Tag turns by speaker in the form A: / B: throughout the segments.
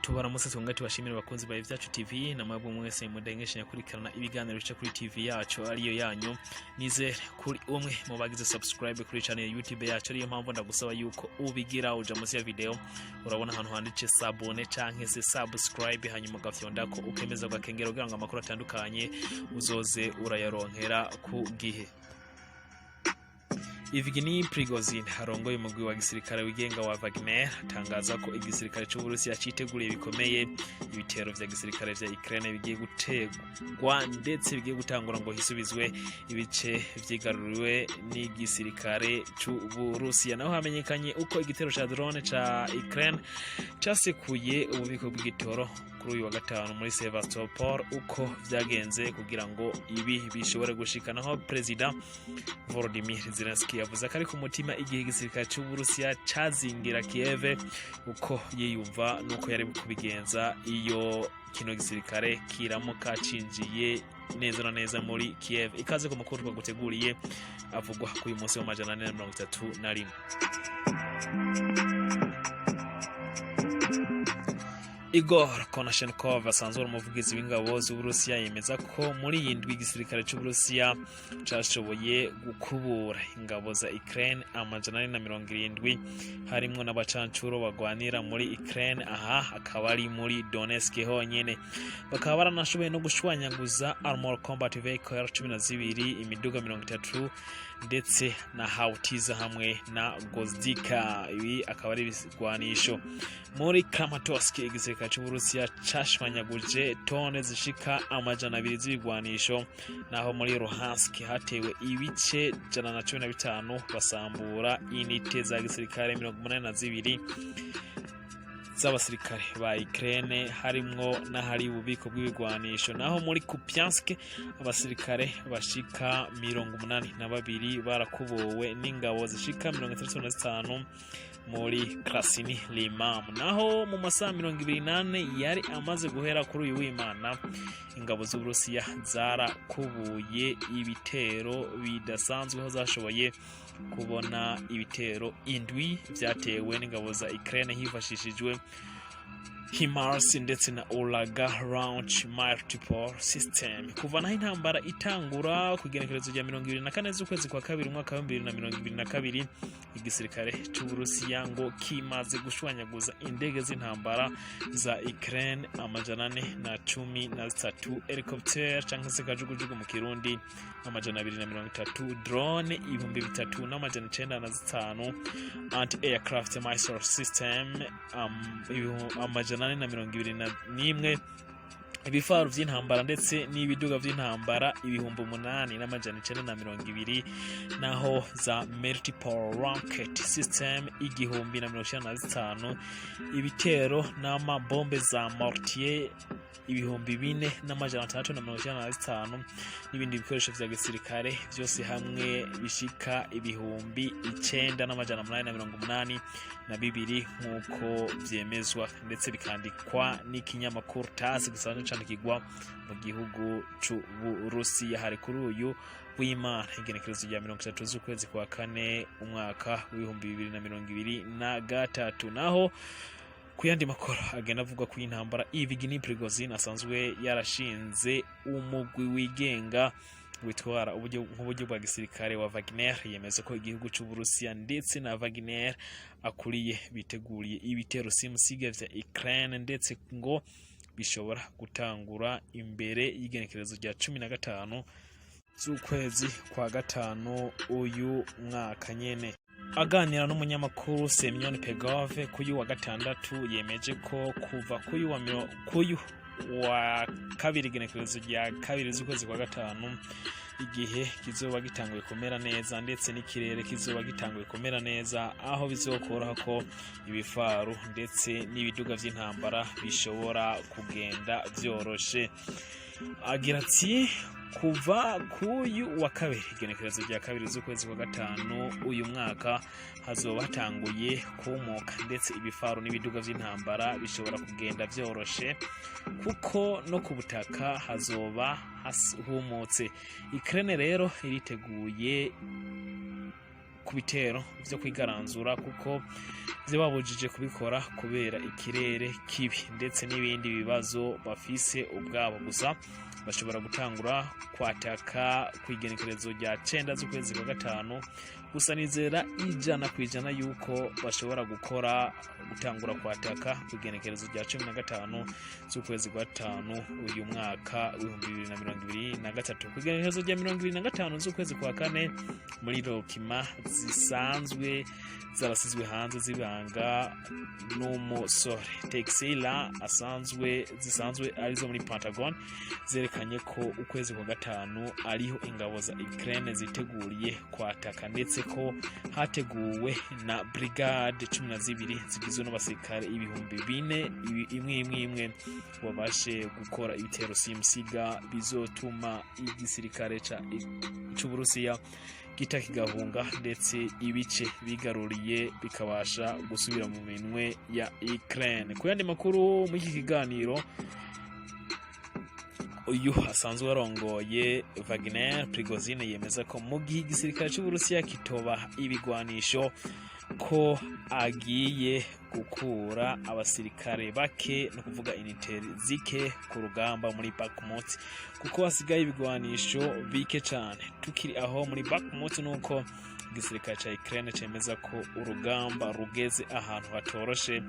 A: Tubaramutse, twongere tubashimire, abakunzi ba Ivyacu TV na mwebwe mwese mudengesha nyakurikirana ibiganiro bica kuri TV yacu ariyo yanyu. Nizere kuri umwe mu bagize subscribe kuri channel ya YouTube yacu, ariyo mpamvu ndagusaba yuko ubigira. Uja munsi ya video, urabona ahantu handitse s'abonner canke se subscribe, hanyuma ugafyondako, ukemeza ugakengera kugira ngo amakuru atandukanye uzoze urayaronkera ku gihe. Evgeny Prigozhin, arongoye umugwi wa gisirikare wigenga wa Wagner, atangaza ko igisirikare c'Uburusiya citeguriye bikomeye ibitero vya gisirikare vya Ukraine bigiye gutegwa, ndetse bigiye gutangura ngo hisubizwe ibice vyigaruriwe n'igisirikare c'Uburusiya. Naho hamenyekanye uko igitero ca drone ca Ukraine casekuye ububiko bw'igitoro kuri uyu wa gatanu muri Sevastopol, uko vyagenze kugira ngo ibi bishobore gushika. Naho Perezida Volodymyr Zelensky yavuze ko ari ku mutima igihe igisirikare c'Uburusiya cazingira Kiev, uko yiyumva nuko yari kubigenza iyo kino gisirikare kiramuka cinjiye neza na neza muri Kiev. Ikaze ku makuru twaguteguriye avugwa kuri uyu munsi wa 431. Igor Konashenkov, asanzwe ari umuvugizi w'ingabo z'Uburusiya, yemeza ko muri iyi ndwi igisirikare c'Uburusiya cashoboye gukubura ingabo za Ukraine 470, harimwo n'abacancuro bagwanira muri Ukraine. Aha akaba ari muri Donetsk honyene. Bakaba baranashoboye no gushwanyaguza armored combat vehicle 12, imiduga 30, ndetse na howitzer hamwe na Gvozdika. Ibi akaba ari ibigwanisho. Muri Kramatorsk, igisirikare c'Uburusiya cashwanyaguje tone zishika 200 z'ibigwanisho. Naho muri Luhansk hatewe ibice 115, basambura inite za gisirikare 82 z'abasirikare ba Ukraine, harimwo n'ahari ububiko bw'ibigwanisho. Naho muri Kupiansk, abasirikare bashika 82 barakubowe n'ingabo zishika 65 muri Krasny Liman. Naho mu masaha 24 yari amaze guhera kuri uyu w'Imana, ingabo z'Uburusiya zarakubuye ibitero bidasanzwe, aho zashoboye kubona ibitero indwi vyatewe n'ingabo za Ukraine hifashishijwe HIMARS ndetse na Uragan Launch Multiple System. Kuva naho intambara itangura ku igenekerezo rya 24 z'ukwezi kwa kabiri umwaka wa 2022, igisirikare c'Uburusiya ngo kimaze gushwanyaguza indege z'intambara za Ukraine 413, helicopter canke se kajugujugu mu Kirundi 230, drone 3905, anti aircraft missile system 421, ibifaru vy'intambara ndetse n'ibiduga vy'intambara 8920, naho za multiple rocket system 1095, ibitero n'amabombe za mortier 4695, n'ibindi bikoresho vya gisirikare vyose hamwe bishika 9882, nk'uko vyemezwa ndetse bikandikwa n'ikinyamakuru TASS gisanzwe candikirwa mu gihugu c'Uburusiya. Hari kuri uyu w'Imana, igenekerezo rya 30 z'ukwezi kwa kane umwaka wa 2023. Naho ku yandi makuru agenda avuga ko intambara, Evgeny Prigozhin asanzwe yarashinze umugwi wigenga witwara uburyo nk'uburyo bwa gisirikare wa Wagner, yemeza ko igihugu c'Uburusiya ndetse na Wagner akuriye biteguriye ibitero simusiga vya Ukraine, ndetse ngo bishobora gutangura imbere y'igenekerezo rya 15 z'ukwezi kwa gatanu uyu mwaka nyene. Aganira n'umunyamakuru Semyon Pegov kuri wa gatandatu, yemeje ko kuva kuyu wa kabiri, igenekerezo rya 2 z'ukwezi kwa gatanu, igihe kizoba gitanguye kumera neza ndetse n'ikirere kizoba gitanguye kumera neza, aho bizokoroha ko ibifaru ndetse n'ibiduga vy'intambara bishobora kugenda vyoroshe. Agira ati: "Kuva kuyu wa kabiri, igenekerezo rya 2 z'ukwezi kwa gatanu uyu mwaka, hazoba hatanguye kumuka, ndetse ibifaru n'ibiduga vy'intambara bishobora kugenda vyoroshe, kuko no ku butaka hazoba humutse. Ukraine rero iriteguye." ku bitero vyo kwigaranzura, kuko vyababujije kubikora kubera ikirere kibi ndetse n'ibindi bibazo bafise ubwabo. Gusa bashobora gutangura kwataka ku igenekerezo rya 9 z'ukwezi kwa gatanu. Gusa nizera 100% yuko bashobora gukora gutangura kwataka ku igenekerezo rya 15 z'ukwezi kwa gatanu uyu mwaka w'2023. Ku igenekerezo rya 25 z'ukwezi kwa kane, muri document zisanzwe zarasizwe hanze zibanga n'umusore Teixeira asanzwe zisanzwe arizo muri Pentagon, zerekanye ko ukwezi kwa gatanu ariho ingabo za Ukraine ziteguriye kwataka, ndetse ko hateguwe na brigade 12 zigizwe n'abasirikare 4000 imwe imwe imwe, babashe gukora ibitero simusiga bizotuma igisirikare c'Uburusiya gita kigahunga, ndetse ibice bigaruriye bikabasha gusubira mu minwe ya Ukraine. Ku yandi makuru muri iki kiganiro, uyu asanzwe arongoye Wagner Prigozhin yemeza ko mu gihe igisirikare cy'Uburusiya kitoba ibigwanisho, ko agiye gukura abasirikare bake, no kuvuga unités zike, ku rugamba muri Bakhmut, kuko hasigaye ibigwanisho bike cyane. Tukiri aho muri Bakhmut, nuko igisirikare cya Ukraine cemeza ko urugamba rugeze ahantu hatoroshe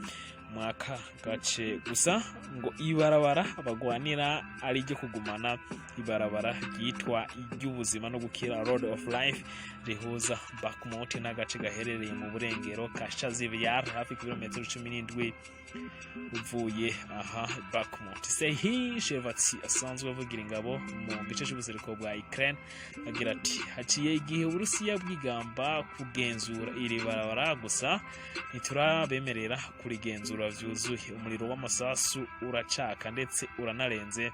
A: mwaka gace. Gusa ngo ibarabara bagwanira ari iryo kugumana, ibarabara ryitwa iry'ubuzima no gukira, Road of Life, rihuza Bakhmut n'agace gaherereye mu burengero ka Chasiv Yar, hafi kilometero 17 uvuye aha Bakhmut. Serhiy Shevatsi asanzwe avugira ingabo mu gice cy'ubuseruko bwa Ukraine agira ati: "Haciye igihe Uburusiya bwigamba kugenzura iri barabara, gusa ntiturabemerera kurigenzura vyuzuye. Umuriro w'amasasu uracaka ndetse uranarenze,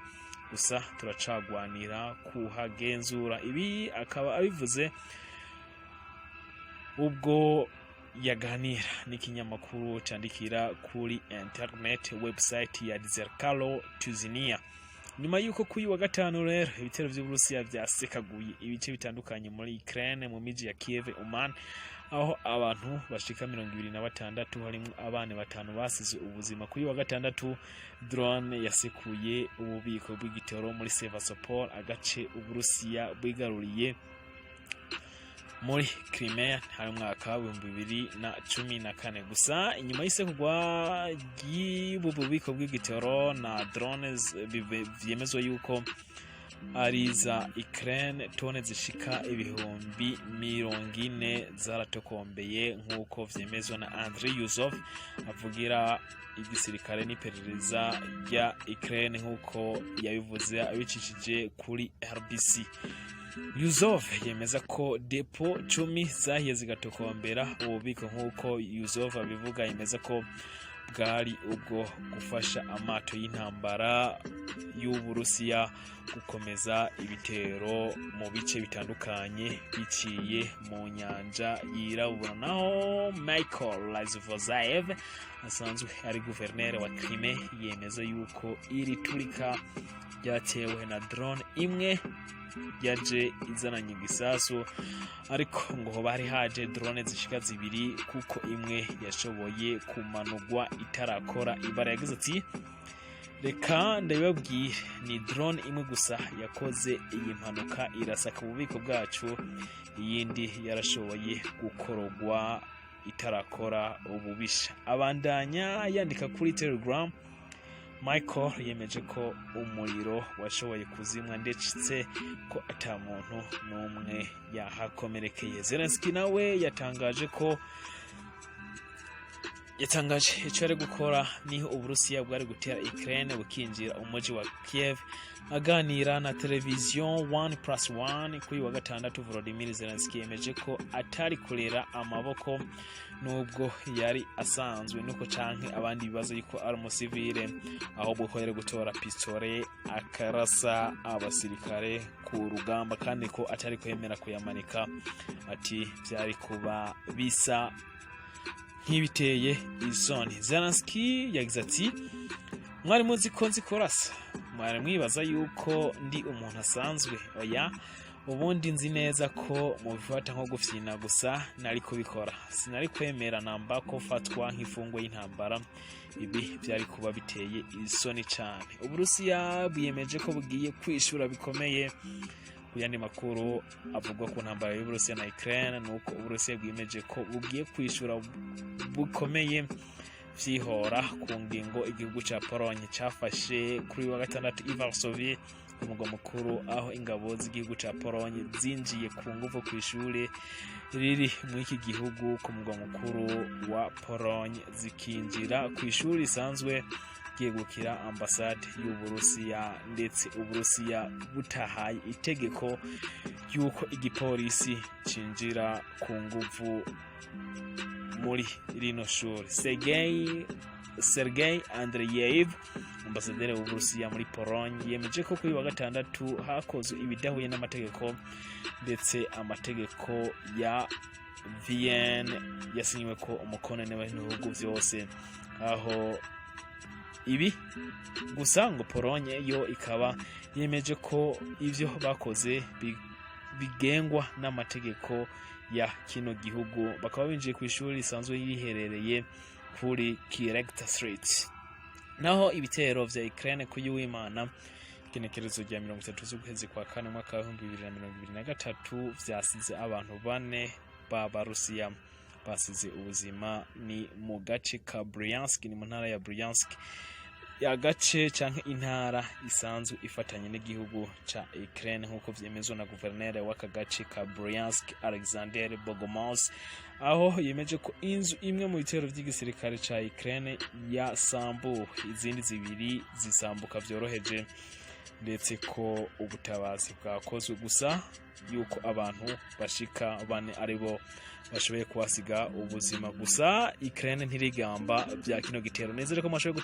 A: gusa turacagwanira kuhagenzura." Ibi akaba abivuze ubwo yaganira n'ikinyamakuru cyandikira kuri internet website ya Dzerkalo Tuzinia. Nyuma y'uko kuri wa gatanu rero ibitero vy'Uburusiya vyasekaguye ibice bitandukanye muri Ukraine, mu miji ya Kiev, Uman, aho abantu bashika 26 harimo abana batanu basize ubuzima. Kuri wa gatandatu, drone yasekuye ububiko bw'igitoro muri Sevastopol, agace Uburusiya bwigaruriye muri Crimea hari umwaka w'2014. Gusa inyuma y'isekugwa ry'ubu bubiko bw'igitoro na drones vyemezwa yuko ari za Ukraine, tone zishika 40,000 zaratokombeye, nk'uko vyemezwa na Andriy Yuzov avugira igisirikare n'iperereza rya Ukraine, nk'uko yabivuze abicishije kuri RBC. Yuzov yemeza ko dépôts 10 zahiye zigatokombera. Ububiko, nk'uko Yuzov abivuga, yemeza ko bwari ubwo gufasha amato y'intambara y'Uburusiya gukomeza ibitero mu bice bitandukanye biciye mu nyanja Yirabura. Naho Michael Razvozaev asanzwe ari guverineri wa Crimea yemeza yuko iri turika ryatewe na drone imwe yaje izananye igisasu, ariko ngo hoba hari haje drone zishika zibiri, kuko imwe yashoboye kumanurwa itarakora ibara. Yagize ati: "Reka ndabibabwire, ni drone imwe gusa yakoze iyi mpanuka, irasaka ububiko bwacu, iyindi yarashoboye gukorogwa itarakora ububisha." Abandanya yandika kuri Telegram, Michael yemeje ko umuriro washoboye kuzimwa, ndetse ko ata muntu n'umwe yahakomerekeye. Zelensky nawe yatangaje ko yatangaje icyo ari gukora niho Uburusiya bwari gutera Ukraine bukinjira umuji wa Kiev. Aganira na televiziyo 1+1 kuri wa gatandatu, Volodymyr Zelensky yemeje ko atari kurera amaboko nubwo yari asanzwe nuko canke abandi bibazo yuko ari umusivile, ahubwo ko yari gutora pistolet akarasa abasirikare ku rugamba, kandi ko atari kwemera kuyamanika. Ati: "Byari kuba bisa nk'ibiteye isoni." Zelensky yagize ati: "Mwari muzi ko nzi kurasa? Mwari mwibaza yuko ndi umuntu asanzwe? Oya, Ubundi nzi neza ko mubifata nko gufyina, gusa nari kubikora. Sinari kwemera namba ko fatwa nk'imfungwa y'intambara. Ibi byari kuba biteye isoni cyane. Uburusiya bwiyemeje ko bugiye kwishura bikomeye. Ku yandi makuru avugwa ku ntambara y'Uburusiya na Ukraine, ni uko Uburusiya bwiyemeje ko bugiye kwishura bukomeye vyihora ku ngingo igihugu ca Pologne cafashe kuri wa gatandatu i Varsovie, ku mugwa mukuru, aho ingabo z'igihugu ca Pologne zinjiye ku nguvu kw'ishure riri muri iki gihugu ku mugwa mukuru wa Pologne, zikinjira kw'ishuri risanzwe ryegukira ambasade y'Uburusiya, ndetse Uburusiya butahaye itegeko ry'uko igipolisi cinjira ku nguvu muri rino shuri. Sergei Andreyev, ambasaderi w'Uburusiya muri Pologne, yemeje ko kuri wa gatandatu hakozwe ibidahuye n'amategeko, ndetse amategeko ya Vienne yasinyiwe ko umukono n'ibihugu vyose. Aho ibi gusa ngo Pologne yo ikaba yemeje ko ivyo bakoze bigengwa n'amategeko ya kino gihugu, bakaba binjiye ku ishuri risanzwe riherereye kuri Kielecka Street. Naho ibitero vya Ukraine kuri w'Imana, igenekerezo rya 30 z'ukwezi kwa kane, umwaka wa 2023, vyasize abantu bane b'Abarusiya basize ubuzima. Ni mu gace ka Bryansk, ni mu ntara ya Bryansk, agace canke intara isanzwe ifatanye n'igihugu ca Ukraine, nk'uko vyemezwa na guverineri w'aka gace ka Bryansk, Alexander Bogomaz, aho yemeje ko inzu imwe mu bitero vy'igisirikare ca Ukraine yasambuwe, izindi zibiri zisambuka vyoroheje, ndetse ko ubutabazi bwakozwe, gusa yuko abantu bashika bane aribo bashoboye kuhasiga ubuzima. Gusa Ukraine ntirigamba bya kino gitero. Nizere ko mwashoboye.